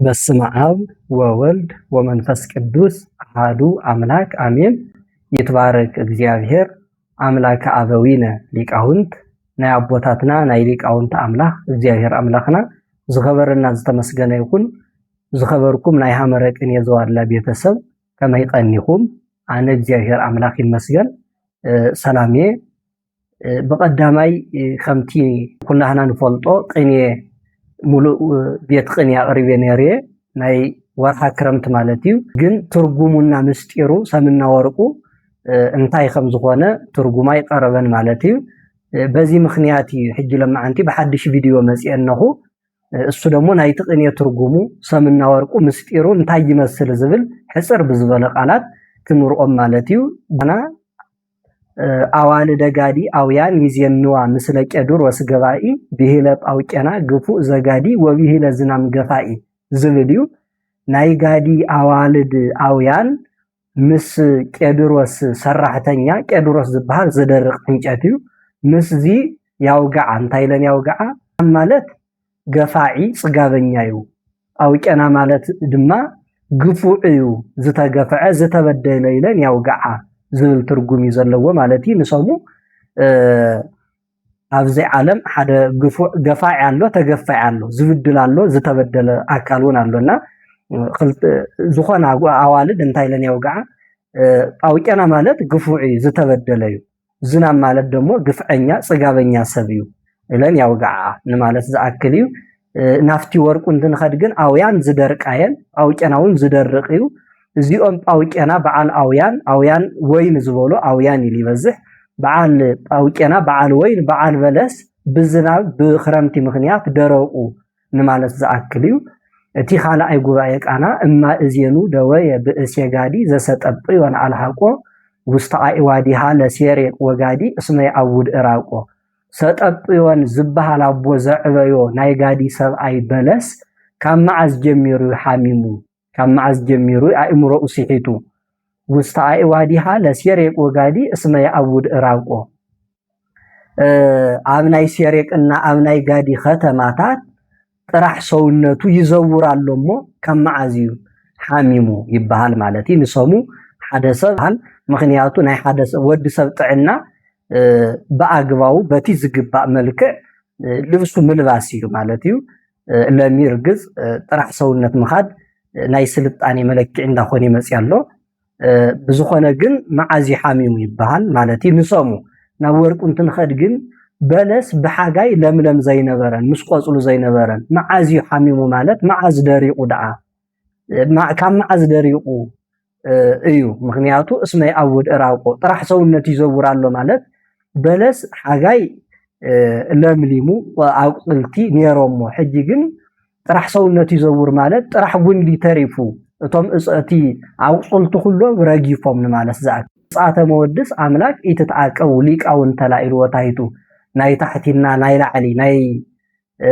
በስመ አብ ወወልድ ወመንፈስ ቅዱስ አሐዱ አምላክ አሜን። ይትባረክ እግዚአብሔር አምላከ አበዊነ ሊቃውንት፣ ናይ ኣቦታትና ናይ ሊቃውንቲ ኣምላኽ እግዚኣብሔር ኣምላኽና ዝኸበረና ዝተመስገነ ይኹን። ዝኸበርኩም ናይ ሃመረ ቅኔ ዘዋድላ ቤተሰብ ከመይ ቀኒኹም? ኣነ እግዚኣብሔር ኣምላኽ ይመስገን፣ እ፣ ሰላም እየ። እ፣ ብቐዳማይ፣ እ፣ ከምቲ ኩላህና ንፈልጦ ቅኔ ሙሉእ፣ እ፣ ቤት ቅኔ ኣቕሪበ ነይረ እየ። ናይ ወርሓ ክረምቲ ማለት እዩ። ግን ትርጉሙና ምስጢሩ ሰምና ወርቁ፣ እ፣ እንታይ ከም ዝኾነ ትርጉሙ ኣይቀረበን ማለት እዩ። እ፣ በዚ ምኽንያት እዩ ሕጂ ለማዓንቲ ብሓድሽ ቪድዮ መፂአ ኣለኹ። እ፣ እሱ ደግሞ ናይቲ ቅኔ ትርጉሙ ሰምና ወርቁ ምስጢሩ እንታይ ይመስል ዝብል ሕፅር ብዝበለ ቃላት ክንርኦም ማለት እዩ። ና እ፣ ኣዋልደ ጋዲ ኣውያን ይዜንዋ ምስለ ቄዱሮስ ገባኢ ብሂለ ጳውቄና ግፉእ ዘጋዲ ወብሂለ ዝናም ገፋኢ ዝብል እዩ። ናይ ጋዲ ኣዋልድ ኣውያን ምስ ቄድሮስ ሰራሕተኛ፣ ቄድሮስ ዝበሃል ዝደርቕ ዕንጨት እዩ፣ ምስዚ ያውግዓ። እንታይ ኢለን ያውግዓ ማለት ገፋዒ ጽጋበኛ እዩ። ኣውቄና ማለት ድማ ግፉዕ እዩ፣ ዝተገፍዐ ዝተበደለ ኢለን ያውግዓ ዝብል ትርጉም እዩ ዘለዎ ማለት እዩ። ንሰሙ፣ እ፣ ኣብዚ ዓለም ሓደ ግፉዕ ገፋዒ ኣሎ፣ ተገፋዒ ኣሎ፣ ዝብድል ኣሎ፣ ዝተበደለ ኣካል እውን ኣሎ። እና ክልተ ዝኾነ ኣጉ-፣ ኣዋልድ እንታይ ኢለን ያውግዓ? እ፣ ኣውቄና ማለት ግፉዕ እዩ፣ ዝተበደለ እዩ። ዝናም ማለት ደግሞ ግፍዐኛ፣ ጽጋበኛ ሰብ እዩ ኢለን ያውግዓ ንማለት ዝኣክል እዩ። እ፣ ናብቲ ወርቁ እንትንኸድ ግን ኣውያን ዝደርቃ እየን፣ ኣውቄና እውን ዝደርቕ እዩ። እዚኦም ጳውቄና በዓል ኣውያን፣ ኣውያን ወይን ዝበሎ ኣውያን ኢሉ ይበዝሕ። በዓል ጳውቄና በዓል ወይን፣ በዓል በለስ ብዝናብ ብኽረምቲ ምኽንያት ደረቑ ንማለት ዝኣክል እዩ። እቲ ካልኣይ ጉባኤ ቃና እማ እዜኑ ደወየ ብእሴ ጋዲ ዘሰጠጵዮን አልሐቆ ውስተ አዕዋዲሃ ለሴሬቅ ወጋዲ እስመ የዐውድ እራቆ። ሰጠጵዮን ዝበሃል ኣቦ ዘዕበዮ ናይ ጋዲ ሰብኣይ በለስ ካብ መዓዝ ጀሚሩ እዩ ሓሚሙ? ካብ መዓዝ ጀሚሩ ኣእምሮኡ ስሒቱ? ውስተ አዕዋዲሃ ለሴሬቅ ወጋዲ እስመ የዐውድ እራቆ። እ፣ ኣብ ናይ ሴሬቅና ኣብ ናይ ጋዲ ከተማታት ጥራሕ ሰውነቱ ይዘውር ኣሎ እሞ ካብ መዓዝ እዩ ሓሚሙ ይበሃል ማለት እዩ። ንሰሙ ሓደ ሰብ በሃል፣ ምኽንያቱ ናይ ሓደ ሰብ፣ ወዲ ሰብ ጥዕና፣ እ፣ ብኣግባቡ በቲ ዝግባእ መልክዕ፣ እ፣ ልብሱ ምልባስ እዩ ማለት እዩ። እ፣ ለሚ ርግጽ፣ እ፣ ጥራሕ ሰውነት ምኻድ፣ እ፣ ናይ ስልጣኔ መለክዒ እንዳኾነ ይመጽእ ኣሎ። እ፣ ብዝኾነ ግን መዓዝ እዩ ሓሚሙ ይበሃል ማለት እዩ። ንሰሙ ናብ ወርቁ እንትንኸድ ግን በለስ ብሓጋይ ለምለም ዘይነበረን ምስ ቆጽሉ ዘይነበረን መዓዝ እዩ ሓሚሙ ማለት መዓዝ ደሪቑ ደኣ? እ፣ ማ-፣ ካብ መዓዝ ደሪቑ፣ እ፣ እዩ? ምኽንያቱ እስመ የዐውድ እራቆ ጥራሕ ሰውነት ይዘውር ኣሎ ማለት በለስ ሓጋይ፣ እ፣ ለምሊሙ ኣቁጽልቲ ነይሮሞ፣ ሕጂ ግን ጥራሕ ሰውነት ይዘውር ማለት ጥራሕ ጉንዲ ተሪፉ፣ እቶም እፀ-፣ እቲ ኣቁፅልቲ ኩሎም ረጊፎም ንማለት ዝኣክል። ምጽኣተ መወድስ ኣምላክ ኢትትዓቀቡ ሊቃውንተ ላዕሉ ወታሕቱ፣ ናይ ታሕቲና ናይ ላዕሊ፣ ናይ፣ እ፣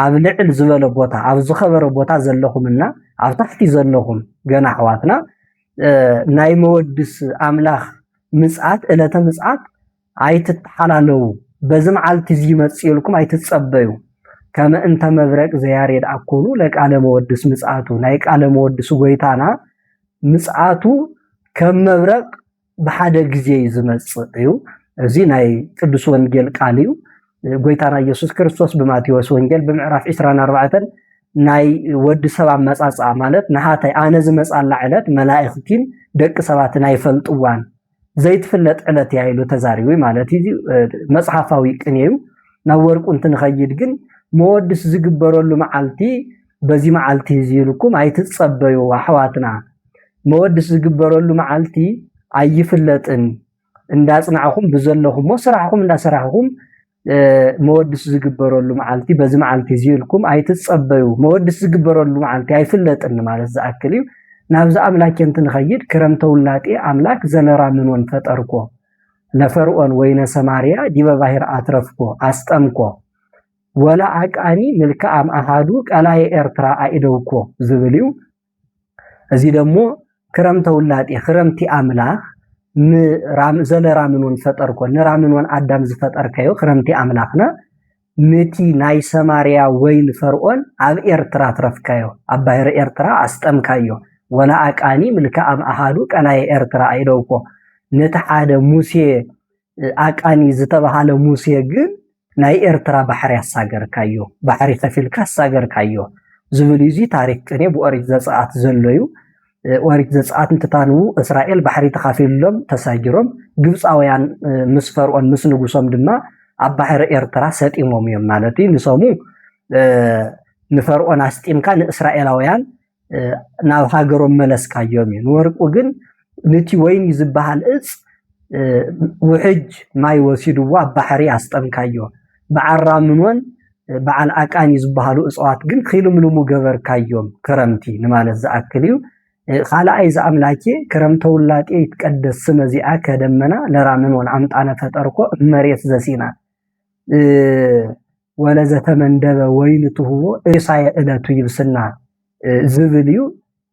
ኣብ ልዕል ዝበለ ቦታ፣ ኣብ ዝኸበረ ቦታ ዘለኹምና ኣብ ታሕቲ ዘለኹም ገና ኣሕዋትና፣ እ፣ ናይ መወድስ ኣምላኽ ምጽኣት፣ ዕለተ ምጽኣት ኣይትተሓላለዉ። በዚ መዓልቲ እዚ ይመጽእ ኢልኩም ኣይትጸበዩ። ከመ እንተ መብረቅ ዘያሬድ ኣኮኑ ለቃለ መወድስ ምጽኣቱ። ናይ ቃለ መወድስ ጎይታና ምጽኣቱ ከም መብረቅ ብሓደ ግዜ እዩ ዝመጽእ እዩ። እዚ ናይ ቅዱስ ወንጌል ቃል እዩ። ጎይታና ኢየሱስ ክርስቶስ ብማቴዎስ ወንጌል ብምዕራፍ ዕስራን ኣርባዕተን ናይ ወዲ ሰብ ኣመጻጽኣ ማለት ናሃተይ ኣነ ዝመጻላ ዕለት መላእኽቲን ደቂ ሰባትን ኣይፈልጥዋን ዘይትፍለጥ ዕለት እያ ኢሉ ተዛሪቡ ማለት እዩ። እ፣ መጽሓፋዊ ቅኔ እዩ። ናብ ወርቁ እንትንኸይድ ግን መወድስ ዝግበረሉ መዓልቲ በዚ መዓልቲ እዚ ኢልኩም ኣይትጸበዩ ኣሕዋትና። መወድስ ዝግበረሉ መዓልቲ ኣይፍለጥን። እንዳጽናዕኹም ብዘለኹሞ ስራሕኹም እንዳሰራሕኹም፣ እ፣ መወድስ ዝግበረሉ መዓልቲ በዚ መዓልቲ እዚ ኢልኩም ኣይትጸበዩ። መወድስ ዝግበረሉ መዓልቲ ኣይፍለጥን ማለት ዝኣክል እዩ። ናብዚ ኣምላክ እንትንኸይድ ክረምተ ውላጤ ኣምላክ ዘለራምኖን ፈጠርኮ። ለፈርዖን ወይነ ሰማርያ ዲበ ባሕር ኣትረፍኮ፣ ኣስጠምኮ። ወላ ኣቃኒ ምልክኣም ኣሃዱ ቀላየ ኤርትራ ኣኢደውኮ ዝብል እዩ። እዚ ደሞ ክረምተ ውላጤ፣ ክረምቲ ኣምላኽ ንራም-፣ ዘለራምኖን ፈጠርኮ፣ ንራምኖን ኣዳም ዝፈጠርከዮ ክረምቲ ኣምላኽና ነቲ ናይ ሰማርያ ወይን ፈርዖን ኣብ ኤርትራ ትረፍካዮ፣ ኣብ ባሕሪ ኤርትራ ኣስጠምካዮ። ወላ ኣቃኒ ምልከ ኣብ ኣሃዱ ቀናየ ኤርትራ ኣይደውኮ። ነቲ ሓደ ሙሴ ኣቃኒ ዝተባሃለ ሙሴ ግን ናይ ኤርትራ ባሕሪ ኣሳገርካዮ፣ ባሕሪ ከፊልካ ኣሳገርካዮ ዝብል እዩ። እዚ ታሪክ ቅኔ ብኦሪት ዘጸኣት ዘሎ እዩ። ኦሪት ዘጸኣት እንትታንቡ እስራኤል ባሕሪ ተኻፊሎም ተሳጊሮም፣ ግብፃውያን ምስ ፈርዖን ምስ ንጉሶም ድማ ኣብ ባሕሪ ኤርትራ ሰጢሞም እዮም ማለት እዩ። ንሶሙ ንፈርዖን ኣስጢምካ ንእስራኤላውያን ናብ ሃገሮም መለስካዮም እዩ። ንወርቁ ግን ነቲ ወይኒ ዝበሃል እፅ ውሕጅ ማይ ወሲድዎ ኣብ ባሕሪ ኣስጠምካዮ። በዓል ራምኖን በዓል ኣቃኒ ዝበሃሉ እፅዋት ግን ክልምልሙ ገበርካዮም ክረምቲ ንማለት ዝኣክል እዩ። ካልኣይ ዝኣምላኬ ክረምተ ውላጤ ይትቀደስ ስመ ዚኣከ ደመና ለራምኖን ኣምጣነ ፈጠርኮ እመሬት ዘሲና ወለዘተመንደበ ወይን ትህቦ እሳየ ዕለቱ ይብስና ዝብል እዩ።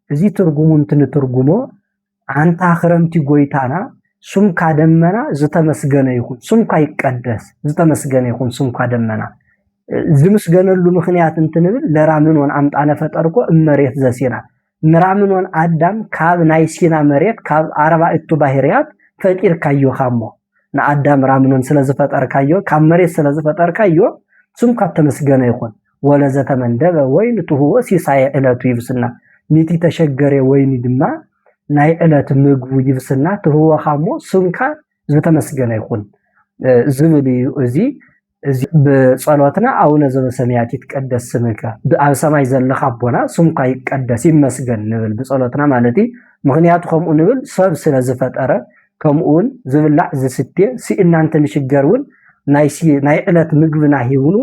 እዚ ትርጉሙ እንትንትርጉሞ ኣንታ ክረምቲ ጎይታና ሱምካ ደመና ዝተመስገነ ይኹን፣ ሱምካ ይቀደስ፣ ዝተመስገነ ይኹን ሱምካ ደመና። ዝምስገነሉ ምኽንያት እንትንብል ለራምኖን ኣምጣነ ፈጠርኮ እመሬት ዘሲና ንራምኖን ኣዳም ካብ ናይ ሲና መሬት ካብ ኣርባዕቱ ባህርያት ፈጢርካዮኻ እሞ ንኣዳም ራምኖን ስለ ዝፈጠርካዮ ካብ መሬት ስለ ዝፈጠርካዮ ሱምካ ተመስገነ ይኹን። ወለዘተመንደበ ወይን ትህቦ ሲሳየ ዕለቱ ይብስና ንቲ ተሸገረ ወይኒ ድማ ናይ ዕለት ምግቡ ይብስና ትህወኻ እሞ ስምካ ዝተመስገነ ይኹን ዝብል እዩ። እዚ እዚ ብጸሎትና ኣቡነ ዘበሰማያት ይትቀደስ ስምከ ኣብ ሰማይ ዘለኻ ኣቦና ስምካ ይቀደስ ይመስገን ንብል ብጸሎትና ማለት እዩ። ምክንያቱ ከምኡ ንብል ሰብ ስለ ዝፈጠረ ከምኡውን ዝብላዕ ዝስቴ ስእና እንትንሽገር እውን ናይ ዕለት ምግብና ሂውኑ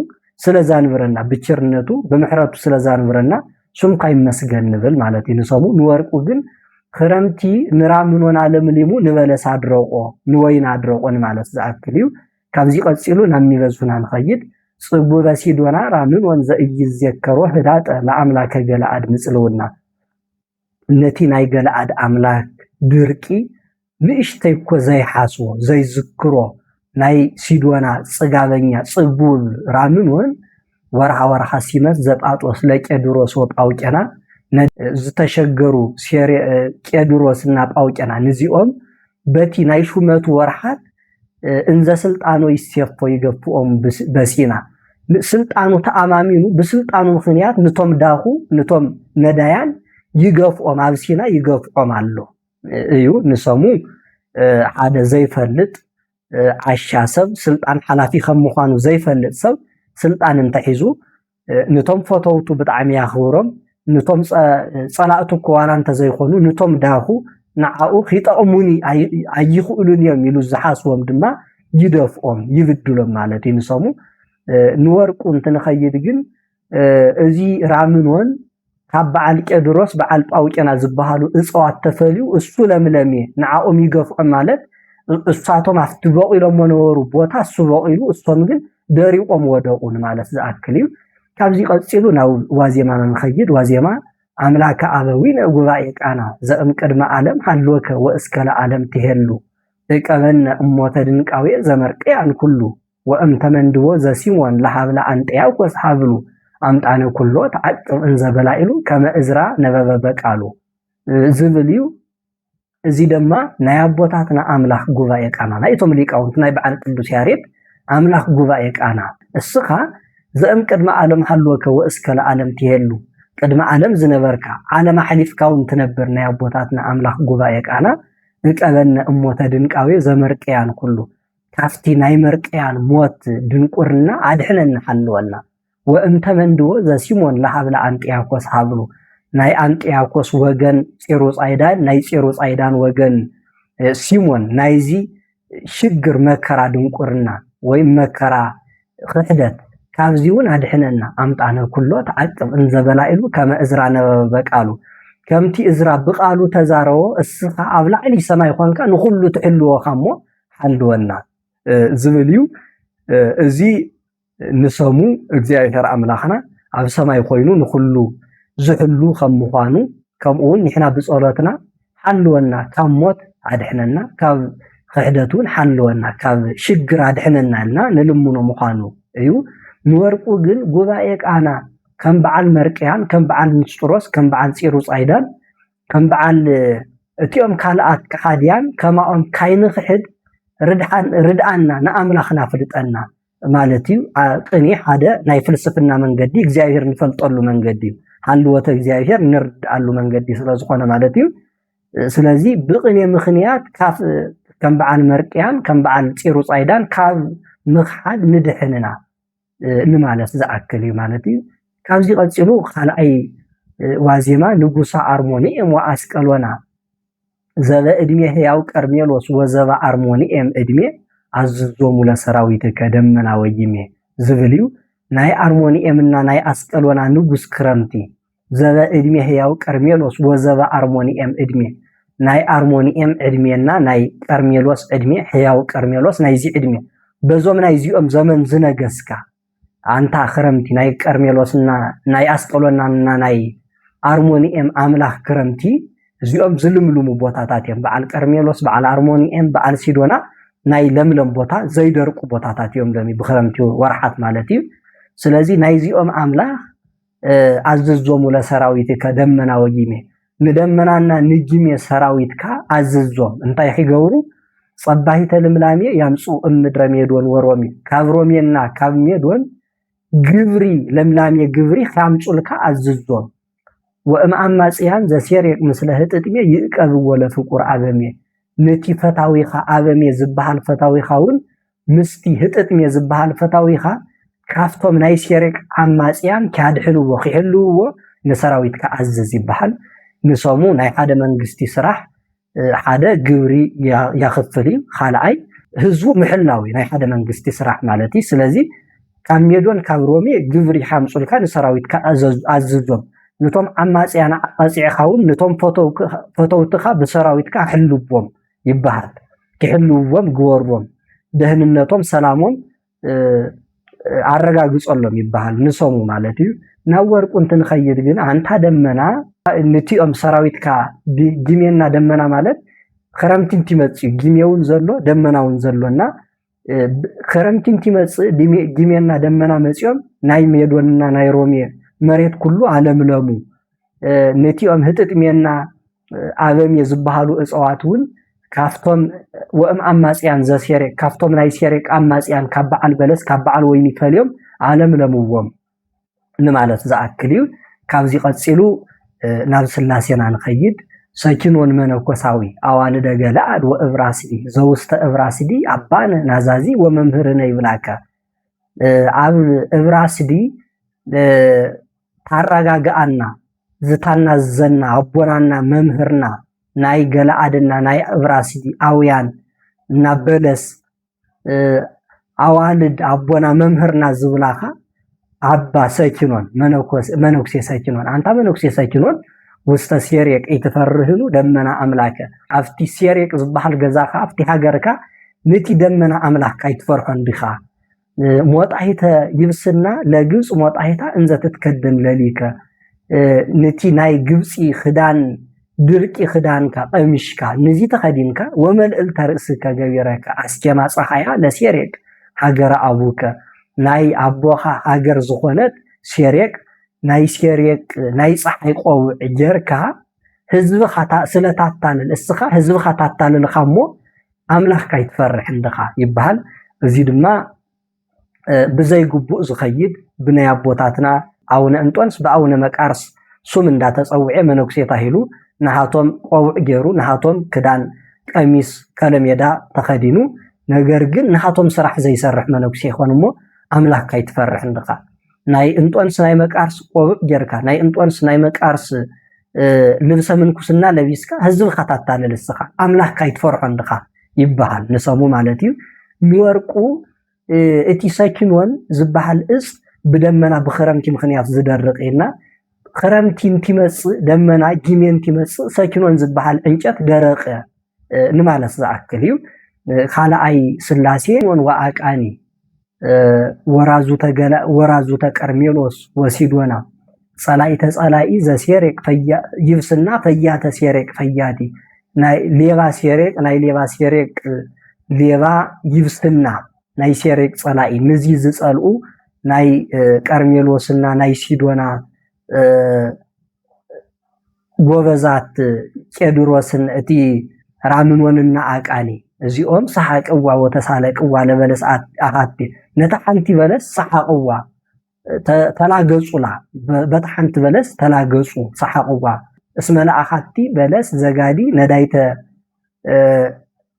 ስለ ዛንብረና ብቸርነቱ ብምሕረቱ ስለ ዛንብረና ስምካ ይመስገን ንብል ማለት እዩ። ንሰሙ ንወርቁ ግን ክረምቲ ንራምኖን ኣለምሊሙ ንበለስ ኣድረቆ ንወይን ኣድረቆ ንማለት ዝኣክል እዩ። ካብዚ ቀጺሉ ናብ ሚበዝሁና ንኸይድ። ጽጉበ ሲዶና ራምኖን ዘኢይዜከሮ ህዳጠ ለኣምላከ ገለኣድ ምጽልውና ነቲ ናይ ገለኣድ ኣምላክ ድርቂ ንእሽተይ እኮ ዘይሓስቦ ዘይዝክሮ ናይ ሲዶና ጽጋበኛ ጽጉብ ራምኖን ወርሃ ወርሃ ሲመት ዘጳጦስ ለቄድሮስ ወጳውቄና ዝተሸገሩ ቄድሮስ እና ጳውቄና ንዚኦም በቲ ናይ ሹመቱ ወርሓት እንዘ ስልጣኖ ይሴፎ ይገፍኦም በሲና ስልጣኑ ተኣማሚኑ ብስልጣኑ ምክንያት ንቶም ዳኹ ንቶም ነዳያን ይገፍኦም ኣብ ሲና ይገፍኦም ኣሎ እዩ። ንሰሙ ሓደ ዘይፈልጥ ዓሻ ሰብ ስልጣን ሓላፊ ከም ምዃኑ ዘይፈልጥ ሰብ ስልጣን እንተሒዙ ንቶም ፈተውቱ ብጣዕሚ ያኽብሮም። ንቶም ጸላእቱ እኮ ዋላ እንተዘይኮኑ ንቶም ዳኹ ንዓኡ ኺጠቕሙኒ ኣይኽእሉን እዮም ኢሉ ዝሓስቦም ድማ ይደፍኦም ይብድሎም ማለት እዩ። ንሰሙ ንወርቁ እንትንኸይድ ግን እዚ ራምኖን ካብ በዓል ቄድሮስ በዓል ጳውቄና ዝበሃሉ እፅዋት ተፈልዩ እሱ ለምለም እየ ንዓኦም ይገፍዖም ማለት እሳቶም ኣብቲ በቂሎሞ ነበሩ ቦታ እሱ በቂሉ እሶም ግን ደሪቆም ወደቁ ንማለት ዝኣክል እዩ። ካብዚ ቀፂሉ ናብ ዋዜማ ንኸይድ። ዋዜማ ኣምላከ ኣበዊነ ጉባኤ ቃና ዘእም ቅድመ ዓለም ሃልወከ ወእስከ ለዓለም ትሄሉ እቀበነ እሞ ተድንቃዌ ዘመርቅያን ኩሉ ወእም ተመንድቦ ዘሲሞን ለሃብለ ኣንጥያኮስ ሃብሉ ኣምጣነ ኩሎ ተዓቅብ እንዘ በላኢሉ ከመ እዝራ ነበበ በቃሉ ዝብል እዩ። እዚ ድማ ናይ ኣቦታትና ኣምላኽ ጉባኤ ቃና ናይቶም ሊቃውንቲ ናይ በዓል ቅዱስ ያሬድ ኣምላኽ ጉባኤ ቃና እስኻ ዘእም ቅድመ ዓለም ሃልወከ ወእስከ ለዓለም ትሄሉ ቅድመ ዓለም ዝነበርካ ዓለም ኣሕሊፍካ እውን ትነብር ናይ ኣቦታትና ኣምላኽ ጉባኤ ቃና እቀበነ እሞ ተድንቃዌ ዘመርቅያን ኩሉ ካብቲ ናይ መርቅያን ሞት ድንቁርና ኣድሕነና ሓልወና። ወእምተ መንድዎ ዘሲሞን ለሃብለ ኣንጥያኮስ ሃብሉ ናይ ኣንጥያኮስ ወገን ጼሩ ጻይዳን ናይ ጼሩ ጻይዳን ወገን ሲሞን ናይዚ ሽግር መከራ ድንቁርና ወይም መከራ ክሕደት ካብዚ እውን ኣድሕነና ኣምጣነ ኩሎ ተዓቅብ እንዘበላ ኢሉ ከመ እዝራ ነበበ ቃሉ ከምቲ እዝራ ብቃሉ ተዛረቦ እስኻ ኣብ ላዕሊ ሰማይ ኾንካ ንኹሉ ትሕልወኻ እሞ ሓልወና ዝብል እዩ። እዚ ንሰሙ እግዚኣብሔር ኣምላኽና ኣብ ሰማይ ኮይኑ ንኹሉ ዝሕሉ ከም ምዃኑ ከምኡ እውን ንሕና ብጸሎትና ሓልወና ካብ ሞት ኣድሕነና ካብ ክሕደት እውን ሓልወና ካብ ሽግር ኣድሕነና ኢልና ንልምኖ ምዃኑ እዩ። ንወርቁ ግን ጉባኤ ቃና ከም በዓል መርቅያን፣ ከም በዓል ንስጥሮስ፣ ከም በዓል ፂሩ ፃይዳን፣ ከም በዓል እቲኦም ካልኣት ከሓድያን ከማኦም ካይንኽሕድ ርድሓን-፣ ርድኣና፣ ንኣምላኽና ፍልጠና ማለት እዩ። ኣ-፣ ቅኔ ሓደ ናይ ፍልስፍና መንገዲ፣ እግዚኣብሔር ንፈልጠሉ መንገዲ እዩ። ሃልወተ እግዚኣብሔር ንርድኣሉ መንገዲ ስለ ዝኾነ ማለት እዩ። ስለዚ ብቕኔ ምኽንያት ካብ፣ ከም በዓል መርቅያን፣ ከም በዓል ፂሩ ፃይዳን ካብ ምኽሓድ ንድሕን ኢና፣ እ፣ ንማለት ዝኣክል እዩ ማለት እዩ። ካብዚ ቀፂሉ ካልኣይ፣ እ፣ ዋዜማ ንጉሳ ኣርሞንኤም ወኣስቀሎና ዘበ ዕድሜ ህያው ቀርሜሎስ ወዘበ ኣርሞንኤም ዕድሜ ኣዝዞሙ ለሰራዊትከ ደመና ወጊሜ ዝብል እዩ። ናይ ኣርሞንኤምና ናይ ኣስቀሎና ንጉስ ክረምቲ ዘበ ዕድሜ ህያው ቀርሜሎስ ወዘበ ኣርሞንኤም ዕድሜ፣ ናይ ኣርሞንኤም ዕድሜና ናይ ቀርሜሎስ ዕድሜ፣ ህያው ቀርሜሎስ ናይዚ ዕድሜ፣ በዞም ናይዚኦም ዘመን ዝነገስካ፣ ኣንታ ክረምቲ፣ ናይ ቀርሜሎስና ናይ ኣስቀሎናና ናይ ኣርሞንኤም ኣምላኽ ክረምቲ፣ እዚኦም ዝልምልሙ ቦታታት እዮም። በዓል ቀርሜሎስ፣ በዓል ኣርሞንኤም፣ በዓል ሲዶና ናይ ለምለም ቦታ፣ ዘይደርቁ ቦታታት እዮም ሎሚ ብክረምቲ ወርሓት ማለት እዩ። ስለዚ ናይዚኦም ኣምላኽ፣ እ፣ ኣዝዞሙ ለሰራዊትከ ደመና ወጊሜ፣ ንደመናና ንጊሜ ሰራዊትካ ኣዝዞም። እንታይ ክገብሩ? ጸባሂተ ልምላሜ ያምጽኡ እምድረ ሜዶን ወሮሜ፣ ካብ ሮሜና ካብ ሜዶን ግብሪ፣ ለምላሜ ግብሪ ክያምጹልካ ኣዝዞም። ወእም ኣማጽያን ዘሴሬቅ ምስለ ህጥጥሜ ይእቀብዎ ለፍቁር ኣበሜ፣ ነቲ ፈታዊኻ ኣበሜ ዝበሃል ፈታዊኻ እውን ምስቲ ህጥጥሜ ዝበሃል ፈታዊኻ ካብቶም ናይ ሴሬቅ ዓማጽያን ኪያድሕንዎ፣ ኪሕልውዎ ንሰራዊትካ ኣዝዝ ይበሃል። ንሶሙ ናይ ሓደ መንግስቲ ስራሕ፣ እ፣ ሓደ ግብሪ ያ-፣ ያኽፍል እዩ። ካልኣይ ህዝቡ ምሕላው እዩ ናይ ሓደ መንግስቲ ስራሕ ማለት እዩ። ስለዚ ካብ ሜዶን ካብ ሮሜ ግብሪ ሓምጹልካ ንሰራዊትካ ኣዘዝ-፣ ኣዝዞም። ነቶም ዓማጽያን ኣቃጺዕኻ እውን ነቶም ፈተውክ-፣ ፈተውትኻ ብሰራዊትካ ሕልዎም ይበሃል። ክሕልውዎም ግበርዎም። ደህንነቶም፣ ሰላሞም፣ እ፣ ኣረጋግጸሎም ይበሃል። ንሶሙ ማለት እዩ። ናብ ወርቁ እንትንኸይድ ግን ኣንታ ደመና ንቲኦም ሰራዊትካ ቢ-፣ ጊሜና ደመና ማለት ክረምቲ እንትመጽእ እዩ። ጊሜ እውን ዘሎ ደመና እውን ዘሎና፣ እ፣ ብ-፣ ክረምቲ እንትመጽእ ዲሜ-፣ ጊሜና ደመና መጺኦም ናይ ሜዶንና ናይ ሮሜ መሬት ኩሉ ኣለምለሙ። እ፣ ነቲኦም ህጥጥሜና፣ እ፣ ኣበሜ ዝበሃሉ እጽዋት እውን ካብቶም ወእም ኣማጽያን ዘሴሬቅ፣ ካብቶም ናይ ሴሬቅ ኣማጽያን ካብ በዓል በለስ ካብ በዓል ወይኒ ፈልዮም ኣለምለምዎም ንማለት ዝኣክል እዩ። ካብዚ ቀጺሉ፣ እ፣ ናብ ስላሴና ንኸይድ። ሰኪኖን መነኮሳዊ ኣዋልደ ገለኣድ ወእብራስዲ ዘውስተ እብራስዲ ኣባነ ናዛዚ ወመምህርነ ይብላከ። እ፣ ኣብ እብራስዲ፣ እ፣ ታረጋግኣና፣ ዝታናዝዘና፣ ኣቦናና፣ መምህርና፣ ናይ ገለኣድና፣ ናይ እብራስዲ ኣውያን፣ እና በለስ፣ እ፣ ኣዋልድ ኣቦና መምህርና ዝብላኻ ኣባ ሰኪኖን፣ መነኮስ-፣ መነኩሴ ሰኪኖን፣ ኣንታ መነኩሴ ሰኪኖን ውስተ ሴሬቅ ኢትፈርህኑ ደመና ኣምላከ፣ ኣብቲ ሴሬቅ ዝበሃል ገዛኻ፣ ኣብቲ ሃገርካ፣ ነቲ ደመና ኣምላኽካ ኣይትፈርሖን ዲኻ? እ፣ ሞጣሂተ ይብስና ለግብፅ ሞጣሂታ እንዘ ትትከደን ለሊከ፣ እ፣ ነቲ ናይ ግብፂ ክዳን፣ ድርቂ ክዳንካ፣ ቀሚሽካ፣ ነዚ ተኸዲንካ፣ ወመልዕልተ ርእስከ ገቢረከ፣ ኣስኬማ ፀሓያ ለሴሬቅ ሃገረ ኣቡከ፣ ናይ ኣቦኻ ሃገር ዝኾነት ሴሬቅ፣ ናይ ሴሬቅ ናይ ፀሓይ ቆብዕ ጌርካ፣ ህዝብኻ ታ-፣ ስለ ታታልል፣ እስኻ ህዝብኻ ታታልልኻ እሞ፣ ኣምላኽካ ኣይትፈርሕን ዲኻ ይበሃል። እዚ ድማ፣ እ፣ ብዘይግቡእ ዝኸይድ፣ ብናይ ኣቦታትና ኣቡነ እንጦንስ ብኣቡነ መቃርስ ሱም እንዳተጸውዐ መነኩሴ ታሂሉ፣ ንሃቶም ቆቡዕ ገይሩ፣ ንሃቶም ክዳን ቀሚስ ከለሜዳ ተኸዲኑ፣ ነገር ግን ንሃቶም ስራሕ ዘይሰርሕ መነኩሴ ይኾን እሞ፣ ኣምላኽካ ኣይትፈርሕን ዲኻ? ናይ እንጦንስ ናይ መቃርስ ቆቡዕ ጌርካ፣ ናይ እንጦንስ ናይ መቃርስ፣ እ፣ ልብሰ ምንኩስና ለቢስካ፣ ህዝብኻ ታታልል እስኻ፣ ኣምላኽካ ኣይትፈርሖን ዲኻ ይበሃል፣ ንሰሙ ማለት እዩ። ንወርቁ፣ እ፣ እቲ ሰኪኖን ዝበሃል እጽ ብደመና ብኽረምቲ ምኽንያት ዝደርቕ ኢልና፣ ክረምቲ እንትመጽእ፣ ደመና ጊሜ እንትመጽእ፣ ሰኪኖን ዝበሃል ዕንጨት ደረቐ፣ እ፣ ንማለት ዝኣክል እዩ። እ፣ ካልኣይ ስላሴ ወን ወኣቃኒ፣ እ፣ ወራዙተ ገላ-፣ ወራዙተ ቀርሜሎስ ወሲዶና፣ ጸላኢተ ጸላኢ ዘሴሬቅ ፈያ-፣ ይብስና ፈያተ ሴሬቅ ፈያቲ፣ ናይ ሌባ ሴሬቅ፣ ናይ ሌባ ሴሬቅ ሌባ ይብስና፣ ናይ ሴሬቅ ጸላኢ፣ ንዚ ዝጸልኡ ናይ ቀርሜሎስና ናይ ሲዶና ጎበዛት ቄድሮስን እቲ ራምኖንና ኣቃኒ እዚኦም ሰሓቅዋ ወተሳለቅዋ ለበለስ ኣሃቲ ነታ ሓንቲ በለስ ሰሓቅዋ ተላገጹላ። በታ ሓንቲ በለስ ተላገጹ ሰሓቅዋ። እስመ ለኣኻቲ በለስ ዘጋዲ ነዳይተ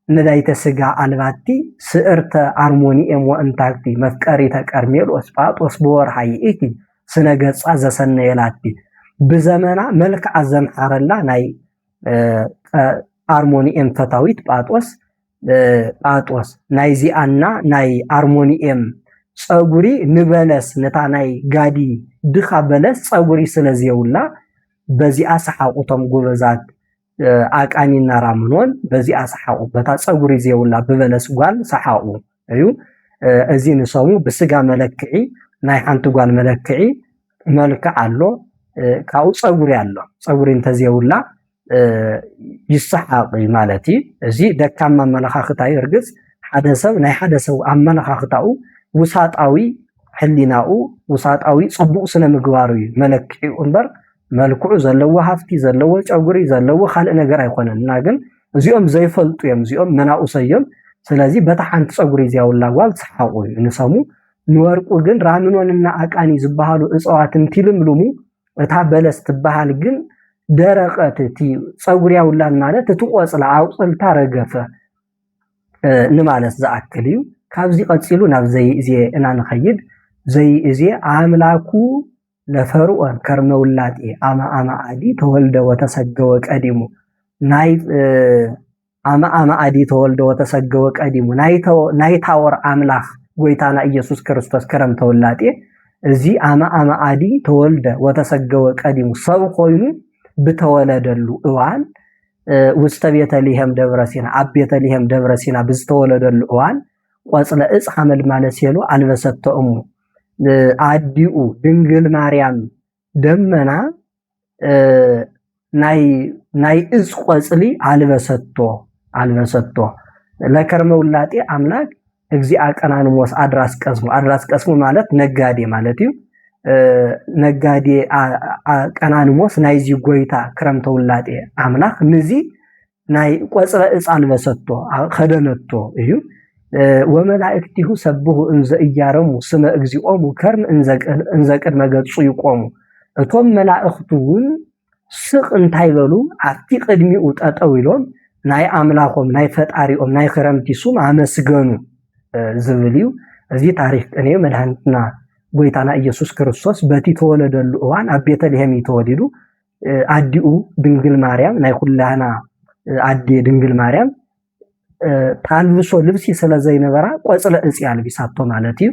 ነዳይተ ስጋ ኣልባቲ ስእርተ ኣርሞኒኤም ወእንታክቲ መፍቀሪተ ቀርሜሎስ ጳጦስ በወርሃ ይእቲ ስነ ገጻ ዘሰነየላቲ ብዘመና መልክዓ ዘምሓረላ ናይ ኣርሞኒኤም ፈታዊት ጳጦስ ጳጦስ ናይዚኣና ናይ ኣርሞኒኤም ጸጉሪ ንበለስ ነታ ናይ ጋዲ ድኻ በለስ ጸጉሪ ስለ ዘየውላ በዚኣ ሰሓቑቶም ጎበዛት ኣቃኒና ራምኖን በዚኣ ሰሓቑ። በታ ጸጉሪ ዘየውላ ብበለስ ጓል ሰሓቑ እዩ። እዚ ንሰሙ ብስጋ መለክዒ ናይ ሓንቲ ጓል መለክዒ መልክዕ ኣሎ፣ ካብኡ ጸጉሪ ኣሎ። ጸጉሪ እንተዘየውላ ይሰሓቕ እዩ ማለት እዩ። እዚ ደካማ ኣመለኻኽታ እዩ። እርግጽ ሓደ ሰብ ናይ ሓደ ሰብ ኣመለኻኽታኡ ውሳጣዊ ሕሊናኡ ውሳጣዊ ጽቡቕ ስነ ምግባሩ እዩ መለክዒኡ እምበር መልክዑ ዘለዎ ሃፍቲ ዘለዎ ጨጉሪ ዘለዎ ካልእ ነገር ኣይኮነን። እና ግን እዚኦም ዘይፈልጡ እዮም፣ እዚኦም መናኡሰ እዮም። ስለዚ በታ ሓንቲ ጸጉሪ እዚያ ውላ ጓል ሰሓቑ እዩ ንሰሙ። ንወርቁ ግን ራምኖንና ኣቃኒ ዝበሃሉ እፅዋት እንትልምልሙ እታ በለስ ትበሃል ግን ደረቐት። እቲ ጸጉሪ ያውላን ማለት እቲ ቆጽላ ኣውፅልታ ረገፈ ንማለት ዝኣክል እዩ። ካብዚ ቀጺሉ ናብ ዘይእዜ እና ንኸይድ። ዘይእዜ ኣምላኩ ለፈርዖን ከርመ ውላጤ ኣመ ኣመ ኣዲ ተወልደ ወተሰገወ ቀዲሙ ናይ ኣመ ኣመ ኣዲ ተወልደ ወተሰገወ ቀዲሙ ናይ ታወር ኣምላኽ ጎይታና ኢየሱስ ክርስቶስ ከረም ተወላጤ እዚ ኣመ ኣመ ኣዲ ተወልደ ወተሰገወ ቀዲሙ ሰብ ኮይኑ ብተወለደሉ እዋን ውስተ ቤተልሔም ደብረ ሲና ኣብ ቤተልሔም ደብረ ሲና ብዝተወለደሉ እዋን ቆጽለ እጽ ሓመልማለ ሴሎ ኣልበሰቶ እሙ ኣዲኡ ድንግል ማርያም ደመና ናይ እጽ ቆጽሊ ኣልበሰቶ ኣልበሰቶ ለከርመ ውላጤ ኣምላክ እግዚኣ ቀናንሞስ ኣድራስ ቀስሙ ኣድራስ ቀስሙ ማለት ነጋዴ ማለት እዩ። ነጋዴ ቀናንሞስ ናይዚ ጎይታ ክረምተ ውላጤ ኣምላክ ንዚ ናይ ቆጽረ እጽ ኣልበሰቶ ከደነቶ እዩ። ወመላእክቲሁ ሰብሁ እንዘ እያረሙ ስመ እግዚኦሙ ከርም እንዘ ቅድመ ገጹ ይቆሙ። እቶም መላእክቱ እውን ስቕ እንታይ በሉ ኣብቲ ቅድሚኡ ጠጠው ኢሎም ናይ ኣምላኾም ናይ ፈጣሪኦም ናይ ክረምቲ ሱም ኣመስገኑ ዝብል እዩ። እዚ ታሪክ ቅኔ መድሃኒትና ጎይታና ኢየሱስ ክርስቶስ በቲ ተወለደሉ እዋን ኣብ ቤተልሔም እዩ ተወሊዱ። ኣዲኡ ድንግል ማርያም ናይ ኩላህና ኣዴ ድንግል ማርያም ታልብሶ ልብሲ ስለ ዘይነበራ ቆጽለ እጽ ኣልቢሳቶ ማለት እዩ።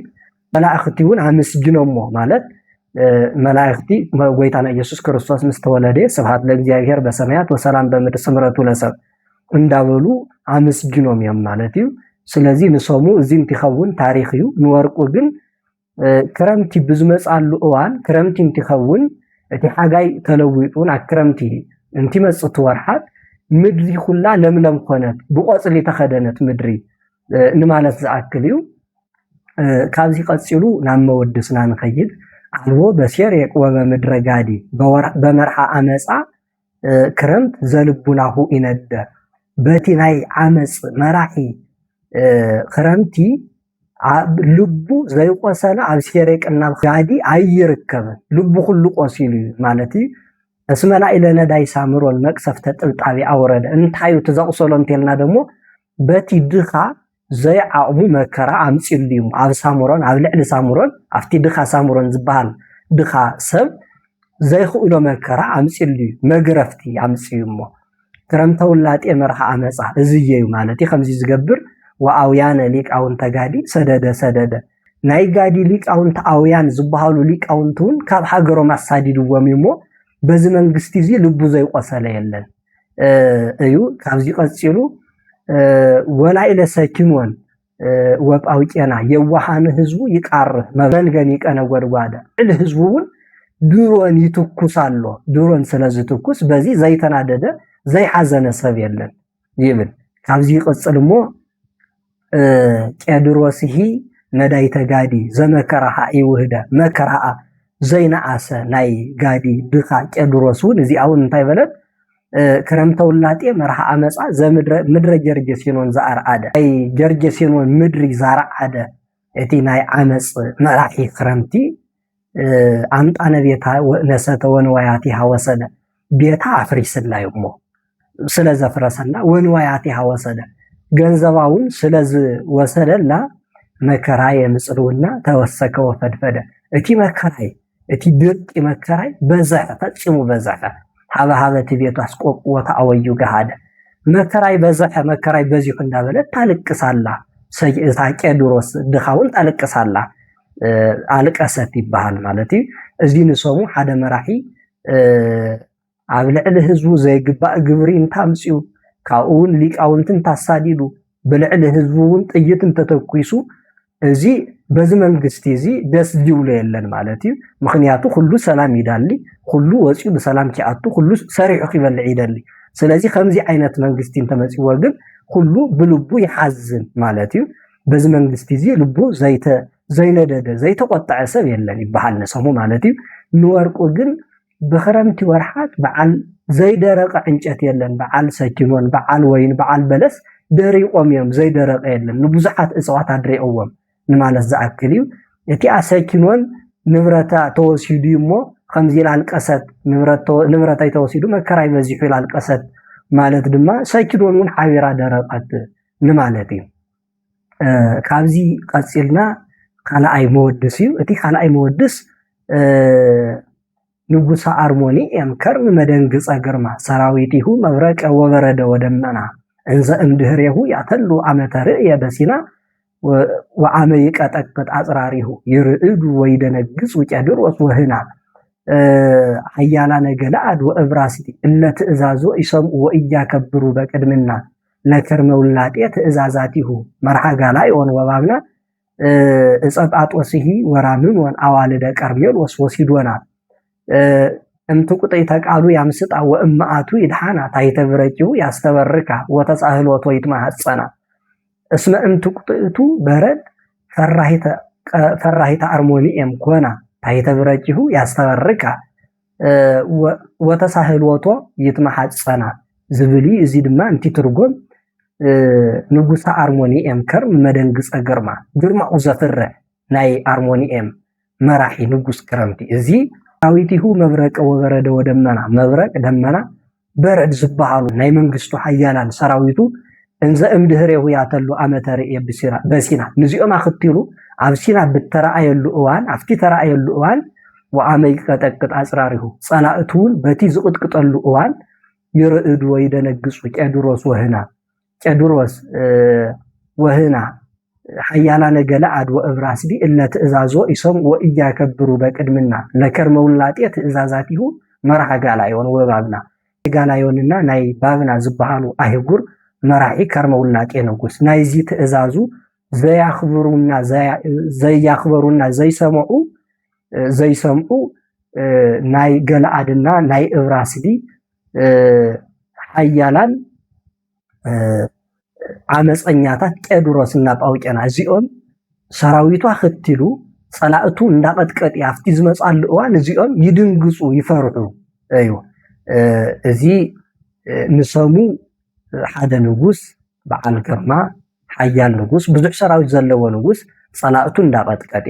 መላእኽቲ እውን ኣመስግኖሞ ማለት መላእኽቲ ጎይታና ኢየሱስ ክርስቶስ ምስ ተወለደ ስብሐት ለእግዚኣብሔር በሰማያት ወሰላም በምድር ስምረቱ ለሰብ እንዳበሉ ኣመስግኖም እዮም ማለት እዩ። ስለዚ ንሰሙ እዚ እንትኸውን ታሪክ እዩ። ንወርቁ ግን ክረምቲ ብዝመፅኣሉ እዋን ክረምቲ እንትኸውን እቲ ሓጋይ ተለዊጡ ናብ ክረምቲ እንትመፅእ እቲ ወርሓት ምድሪ ኩላ ለምለም ኮነት፣ ብቆፅሊ ተኸደነት ምድሪ ንማለት ዝኣክል እዩ። ካብዚ ቀፂሉ ናብ መወድስና ንኸይድ። ኣልቦ በሴሬቅ ወበምድረ ጋዲ በመርሓ ኣመፃ ክረምት ዘልቡናሁ ይነደ። በቲ ናይ ዓመፅ መራሒ ክረምቲ ልቡ ዘይቆሰለ ኣብ ሴሬቅና ጋዲ ኣይርከብን። ልቡ ኩሉ ቆሲሉ እዩ ማለት እዩ። እስመ ላዕለ ነዳይ ሳምሮን መቅሰፍተ ጥብጣቢ ኣውረደ። እንታይ እዩ እቲ ዘቁሰሎ እንተልና ደግሞ በቲ ድኻ ዘይዓቕሙ መከራ ኣምፂሉ እዩ። ኣብ ሳምሮን ኣብ ልዕሊ ሳምሮን ኣብቲ ድኻ ሳምሮን ዝበሃል ድኻ ሰብ ዘይኽእሎ መከራ ኣምፂሉ እዩ። መግረፍቲ ኣምፅዩ እሞ ክረምተ ውላጤ መርሃ ኣመፃ እዝየ እዩ ማለት እዩ። ከምዚ ዝገብር ወኣውያነ ሊቃውንተ ጋዲ ሰደደ ሰደደ ናይ ጋዲ ሊቃውንቲ ኣውያን ዝበሃሉ ሊቃውንቲ እውን ካብ ሃገሮም ኣሳዲድዎም እዩ እሞ በዚ መንግስቲ እዚ ልቡ ዘይቆሰለ የለን እዩ። ካብዚ ቀፂሉ ወላይለ ሰኪሞን ወጳውቄና የዋሃን ህዝቡ ይቃርህ መንገን ይቀነ ጎድጓደ ልዕሊ ህዝቡ እውን ድሮን ይትኩስ ኣሎ። ድሮን ስለ ዝትኩስ በዚ ዘይተናደደ ዘይሓዘነ ሰብ የለን ይብል። ካብዚ ይቅፅል እሞ ቄድሮስሂ ነዳይ ተጋዲ ዘመከራኻ ይውህደ መከራኣ ዘይነኣሰ ናይ ጋዲ ድኻ ቄድሮስ እውን እዚኣ እውን እንታይ በለት? ክረምተ ውላጤ መርሓ ኣመፃ ዘምድረ ምድረ ጀርጀሴኖን ዝኣርዓደ ናይ ጀርጀሴኖን ምድሪ ዛርዓደ እቲ ናይ ዓመፅ መራሒ ክረምቲ ኣምጣነ ቤታ ነሰተ ወንዋያቲሃ ወሰደ። ቤታ ኣፍሪስላ እዩ እሞ ስለ ዘፍረሰላ ወንዋያቲሃ ወሰደ። ገንዘባ እውን ስለ ዝወሰደላ መከራየ ምጽልውና ተወሰከ ወፈድፈደ። እቲ መከራይ እቲ ድርቂ መከራይ በዘሐ፣ ፈጺሙ በዘሐ። ሃበ ሃበ እቲ ቤቱ ኣስቆቅዎ ተኣወዩ ገሃደ። መከራይ በዘሐ፣ መከራይ በዚሑ እንዳበለት ታልቅስ ኣላ። ሰ- እታ ቄድሮስ ድኻ እውን ታልቅስ ኣላ። ኣልቀሰት ይበሃል ማለት እዩ። እዚ ንሰሙ ሓደ መራሒ ኣብ ልዕሊ ህዝቡ ዘይግባእ ግብሪ እንታምፅኡ ካብኡ እውን ሊቃውንቲ እንታሳዲዱ ብልዕሊ ህዝቡ እውን ጥይት እንተተኩሱ እዚ በዚ መንግስቲ እዚ ደስ ዝብሎ የለን ማለት እዩ። ምክንያቱ ኩሉ ሰላም ይዳሊ፣ ኩሉ ወፂኡ ብሰላም ኪኣቱ፣ ኩሉ ሰሪሑ ክበልዕ ይደሊ። ስለዚ ከምዚ ዓይነት መንግስቲ እንተመፅዎ ግን ኩሉ ብልቡ ይሓዝን ማለት እዩ። በዚ መንግስቲ እዚ ልቡ ዘይተ ዘይነደደ ዘይተቆጠዐ ሰብ የለን ይበሃል ንሰሙ ማለት እዩ። ንወርቁ ግን ብኽረምቲ ወርሓት በዓል ዘይደረቐ ዕንጨት የለን። በዓል ሰኪሞን፣ በዓል ወይን፣ በዓል በለስ ደሪቖም እዮም፣ ዘይደረቐ የለን። ንብዙሓት እፅዋት ኣድሪቕዎም ንማለት ዝኣክል እዩ። እቲኣ ሰኪሞን ንብረታ ተወሲዱ እዩ እሞ ከምዚ ኢላ ኣልቀሰት፣ ንብረተይ ተወሲዱ መከራይ በዚሑ ኢላ ኣልቀሰት ማለት ድማ ሰኪሞን እውን ሓቢራ ደረቐት ንማለት እዩ። ካብዚ ቀፂልና ካልኣይ መወድስ እዩ። እቲ ካልኣይ መወድስ ንጉሳ ኣርሞኒ ኤም ከርም መደንግፀ ግርማ ሰራዊቲሁ መብረቀ ወበረደ ወደመና እንዘ እምድህሬሁ ያተሉ ኣመተ ርእየ በሲና ወአመ ይቀጠቅጥ አጽራሪሁ ይርዕዱ ወይደነግጹ ቄድሮስ ወህና ኃያላነ ገለዓድ ወእብራስቲ እለ ትእዛዞ ይሰምዑ ወኢያከብሩ በቅድምና ለከርመ ውላጤ ትእዛዛቲሁ መርሓ ጋላዮን ወባብና እጸጳጦስሂ ወራምኖን አዋልደ ቀርሜሎስ ወሲዶና እምትቁጠይ ተቃሉ ያምስጣ ወእመአቱ ይድሓና ታይተ ብረቂሁ ያስተበርካ ወተጻህሎቶ ይትማሐጸና እስመ እምትቁጥእቱ በረድ ፈራሂተ ኣርሞኒኤም ኮና ታይተ ብረቂሁ ያስተበርካ ወተሳህልወቶ ይትመሓጸና ዝብል እዩ። እዚ ድማ እንቲ ትርጎም ንጉሳ ኣርሞኒኤም ከርም መደንግጸ ግርማ ግርማኡ ዘፍርሕ ናይ ኣርሞኒኤም መራሒ ንጉስ ክረምቲ እዚ ሰራዊቲሁ መብረቀ ወበረደ ወደመና መብረቅ ደመና በረድ ዝበሃሉ ናይ መንግስቱ ሓያላን ሰራዊቱ እንዘ እምድህሬሁ ያተሉ ኣመተ ርእየ በሲና ነዚኦም ኣኽቲሉ ኣብ ሲና ብተረኣየሉ እዋን ኣብቲ ተረኣየሉ እዋን ወኣመ ይቀጠቅጥ ኣጽራሪሁ ጸላእቱ እውን በቲ ዝቕጥቅጠሉ እዋን ይርዕዱ ወይደነግጹ ቄድሮስ ወህና ቄድሮስ ወህና ሓያላነ ገለዓድ ወእብራስዲ እለ ትእዛዞ ይሰምዑ ወኢያከብሩ በቅድምና ለከርመ ውላጤ ትእዛዛቲሁ መርሓ ጋላዮን ወባብና ጋላዮንና ናይ ባብና ዝበሃሉ ኣህጉር መራሒ ከርመ ውላጤ ንጉስ ናይዚ ትእዛዙ ዘያኽብሩና ዘያኽበሩና ዘይሰምዑ ዘይሰምዑ ናይ ገለዓድና ናይ እብራስዲ ሓያላን ዓመፀኛታት ቄድሮስ እና ጳውቄና እዚኦም ሰራዊቱ ኣኸቲሉ ጸላእቱ እንዳቐጥቀጢ ኣብቲ ዝመጻሉ እዋን እዚኦም ይድንግጹ ይፈርሑ እዩ። እዚ ንሰሙ ሓደ ንጉስ በዓል ግርማ ሓያል ንጉስ ብዙሕ ሰራዊት ዘለዎ ንጉስ ጸላእቱ እንዳቐጥቀጤ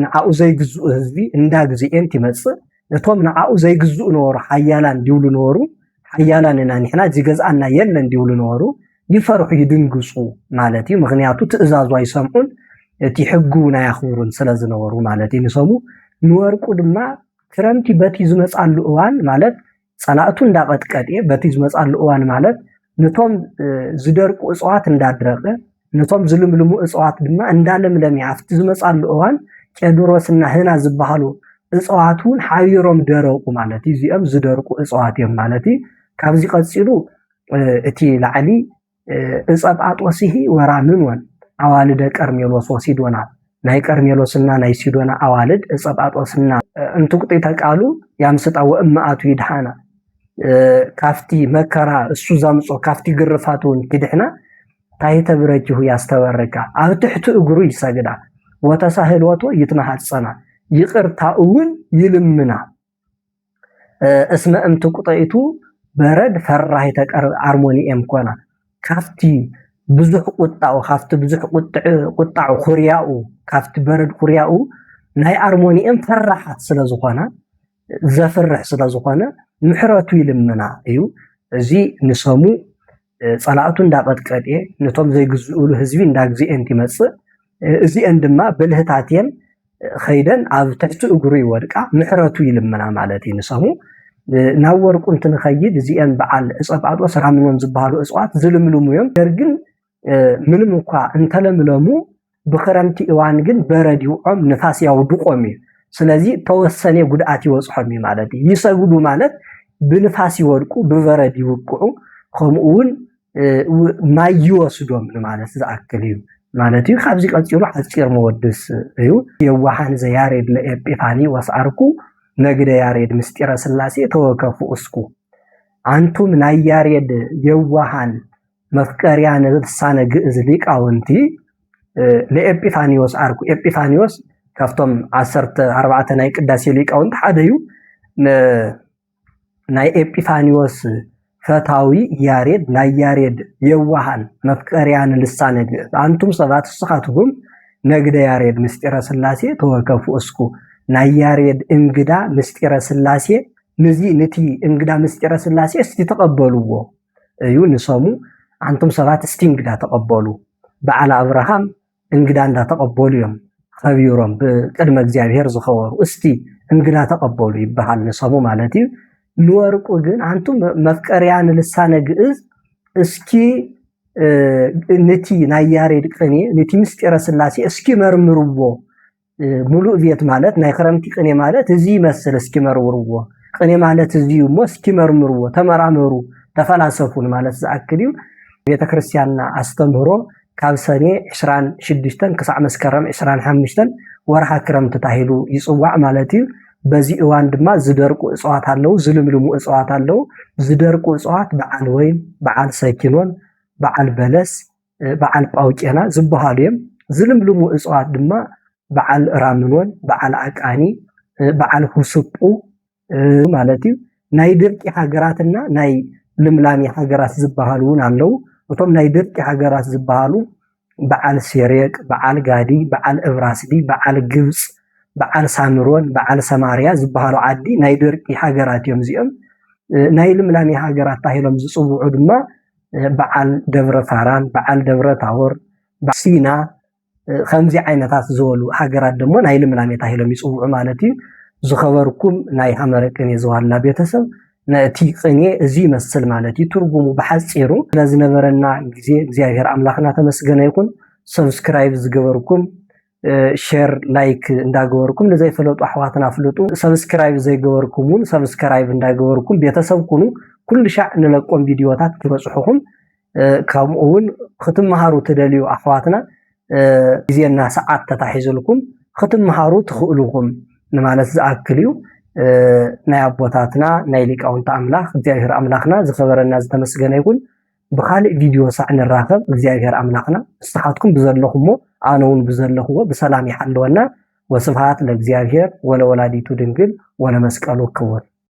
ንዓኡ ዘይግዝኡ ህዝቢ እንዳግዝኤን ትመጽእ እቶም ንዓኡ ዘይግዝኡ ነበሩ ሓያላን ዲብሉ ነበሩ ሓያላን ኢና ንሕና ዝገዝኣና የለን ዲብሉ ነበሩ ይፈርሑ ይድንግፁ ማለት እዩ። ምክንያቱ ትእዛዙ ኣይሰምዑን እቲ ሕጉ ናይ ኣኽብሩን ስለ ዝነበሩ ማለት እዩ። ንሰሙ ንወርቁ ድማ ክረምቲ በቲ ዝመፃሉ እዋን ማለት ጸላእቱ እንዳቐጥቀጠ በቲ ዝመፃሉ እዋን ማለት ነቶም ዝደርቁ እፅዋት እንዳድረቐ ነቶም ዝልምልሙ እፅዋት ድማ እንዳለምለመ ኣብቲ ዝመፃሉ እዋን ቄድሮስና ህና ዝበሃሉ እፅዋት እውን ሓቢሮም ደረቁ ማለት እዩ። እዚኦም ዝደርቁ እፅዋት እዮም ማለት እዩ። ካብዚ ቀፂሉ እቲ ላዕሊ እፀጳጦስሂ ወራምኖን አዋልደ ቀርሜሎስ ወሲዶና ናይ ቀርሜሎስና ናይ ሲዶና አዋልድ እፀጳጦስና እንትቁጢተ ቃሉ ያምስጣ ወእመአቱ ይድሓና ካብቲ መከራ እሱ ዘምጾ ካብቲ ግርፋት እውን ክድሕና ታሕተ ብረቲሁ ያስተበርካ፣ ኣብ ትሕቲ እግሩ ይሰግዳ፣ ወተሳህልወቶ ይትመሃጸና፣ ይቕርታ እውን ይልምና። እስመ እምትቁጠይቱ በረድ ፈራሂተ ቀር-፣ አርሞኒኤም ኮና። ካብቲ ብዙሕ ቁጣኡ፣ ካብቲ ብዙሕ ቁጥዕ-፣ ቁጣዑ፣ ኩርያኡ፣ ካብቲ በረድ ኩርያኡ ናይ አርሞኒኤም ፈራሓት ስለ ዝኾና፣ ዘፍርሕ ስለ ዝኾነ ምሕረቱ ይልምና እዩ። እዚ ንሰሙ ጸላእቱ እንዳቐጥቀጠ፣ ነቶም ዘይግዝኡሉ ህዝቢ እንዳግዝኤ እንትመጽእ፣ እዚኤን ድማ ብልህታትየን ኸይደን ኣብ ትሕቲ እግሩ ይወድቃ፣ ምሕረቱ ይልምና ማለት እዩ። ንሰሙ ናብ ወርቁ እንትንኸይድ፣ እዚኤን በዓል ዕጸ ጳጦስ ራምኖን ዝበሃሉ እጽዋት ዝልምልሙ እዮም። ነገር ግን ምንም እኳ እንተለምለሙ፣ ብኽረምቲ እዋን ግን በረድ ይውዖም፣ ንፋስ ያውድቆም እዩ። ስለዚ ተወሰነ ጉድኣት ይወጽሖም እዩ ማለት እዩ። ይሰግዱ ማለት ብንፋስ ይወድቁ፣ ብበረድ ይውቅዑ፣ ከምኡ እውን እ፣ ው-፣ ማይ ይወስዶም ንማለት ዝኣክል እዩ ማለት እዩ። ካብዚ ቀጺሉ ሓጺር መወድስ እዩ። የዋሃን ዘያሬድ ለኤጲፋኒዎስ ዓርኩ፣ ነግደ ያሬድ ምስጢረ ሥላሴ ተወከፉ እስኩ። አንቱም ናይ ያሬድ የዋሃን መፍቀርያ ልሳነ ግእዝ ሊቃውንቲ፣ እ፣ ለኤጲፋኒዎስ ዓርኩ። ኤጲፋኒዎስ ካብቶም ዓሰርተ ኣርባዕተ ናይ ቅዳሴ ሊቃውንቲ ሓደ እዩ። ን-፣ ናይ ኤጲፋኒዎስ ፈታዊ ያሬድ፣ ናይ ያሬድ የዋሃን መፍቀርያን ልሳነ ግእዝ። አንቱም ሰባት፣ እስኻትኩም ነግደ ያሬድ ምስጢረ ሥላሴ ተወከፉ እስኩ። ናይ ያሬድ እንግዳ ምስጢረ ሥላሴ፣ ንዚ፣ ንቲ እንግዳ ምስጢረ ሥላሴ እስቲ ተቐበልዎ እዩ ንሰሙ። አንቱም ሰባት እስቲ እንግዳ ተቐበሉ። በዓል አብርሃም እንግዳ እንዳተቐበሉ እዮም ከቢሮም፣ ብቅድመ እግዚኣብሔር ዝኸበሩ። እስቲ እንግዳ ተቐበሉ ይበሃል ንሰሙ ማለት እዩ። ንወርቁ ግን፣ አንቱም መፍቀርያን ልሳነ ግእዝ፣ እስኪ፣ እ፣ ንቲ ናይ ያሬድ ቅኔ፣ ንቲ ምስጢረ ሥላሴ እስኪ መርምርዎ። እ፣ ሙሉእ ቤት ማለት ናይ ክረምቲ ቅኔ ማለት እዚ ይመስል፣ እስኪ መርምርዎ። ቅኔ ማለት እዚ እዩ እሞ እስኪ መርምርዎ፣ ተመራመሩ፣ ተፈላሰፉ ንማለት ዝኣክል እዩ። ቤተ ክርስቲያንና ኣስተምህሮ ካብ ሰኔ ዕስራን ሽዱሽተን ክሳዕ መስከረም ዕስራን ሓሙሽተን ወርሃ ክረምቲ ታሂሉ ይጽዋዕ ማለት እዩ። በዚ እዋን ድማ ዝደርቁ እጽዋት ኣለዉ፣ ዝልምልሙ እጽዋት ኣለዉ። ዝደርቁ እጽዋት በዓል ወይን፣ በዓል ሰኪኖን፣ በዓል በለስ፣ እ፣ በዓል ጳውቄና ዝበሃሉ እዮም። ዝልምልሙ እጽዋት ድማ በዓል ራምኖን፣ በዓል ኣቃኒ፣ እ፣ በዓል ሁስጡ፣ እ፣ ማለት እዩ። ናይ ድርቂ ሃገራትና ናይ ልምላሜ ሃገራት ዝበሃሉ እውን ኣለዉ። እቶም ናይ ድርቂ ሃገራት ዝበሃሉ በዓል ሴሬቅ፣ በዓል ጋዲ፣ በዓል እብራስዲ፣ በዓል ግብፅ፣ በዓል ሳምሮን፣ በዓል ሰማርያ ዝበሃሉ ዓዲ ናይ ድርቂ ሃገራት እዮም እዚኦም። እ፣ ናይ ልምላሜ ሃገራት ታሂሎም ዝፅውዑ ድማ፣ እ፣ በዓል ደብረ ፋራን፣ በዓል ደብረ ታቦር፣ በዓል ሲና፣ እ፣ ከምዚ ዓይነታት ዝበሉ ሃገራት ድማ ናይ ልምላሜ ታሂሎም ይፅውዑ ማለት እዩ። ዝኸበርኩም ናይ ሃመረ ቅኔ ዝዋላ ቤተሰብ፣ ነቲ ቅኔ እዚ ይመስል ማለት እዩ ትርጉሙ ብሓፂሩ። ስለዝነበረና ግዜ እግዚኣብሔር ኣምላኽና ተመስገነ ይኹን። ሰብስክራይብ ዝገበርኩም፣ እ፣ ሼር፣ ላይክ እንዳገበርኩም ንዘይፈለጡ ኣሕዋትና ኣፍልጡ። ሰብስክራይብ ዘይገበርኩም እውን ሰብስክራይብ እንዳገበርኩም ቤተሰብ ኩኑ። ኩሉ ሻዕ ንለቆም ቪድዮታት ክበፅሑኹም፣ እ፣ ከምኡ እውን ክትመሃሩ ትደልዩ ኣሕዋትና፣ እ፣ ግዜና ሰዓት ተታሒዙልኩም ክትመሃሩ ትኽእሉኹም ንማለት ዝኣክል እዩ። እ፣ ናይ ኣቦታትና ናይ ሊቃውንቲ ኣምላኽ እግዚኣብሔር ኣምላኽና ዝኸበረና ዝተመስገነ ይኹን። ብኻልእ ቪድዮ ሳዕ ንራኸብ። እግዚኣብሔር ኣምላኽና ንስኻትኩም ብዘለኹሞ ኣነ እውን ብዘለኽዎ ብሰላም ይሓልወና። ወስብሃት ለእግዚኣብሔር ወለወላዲቱ ድንግል ወለመስቀሉ ክቡር።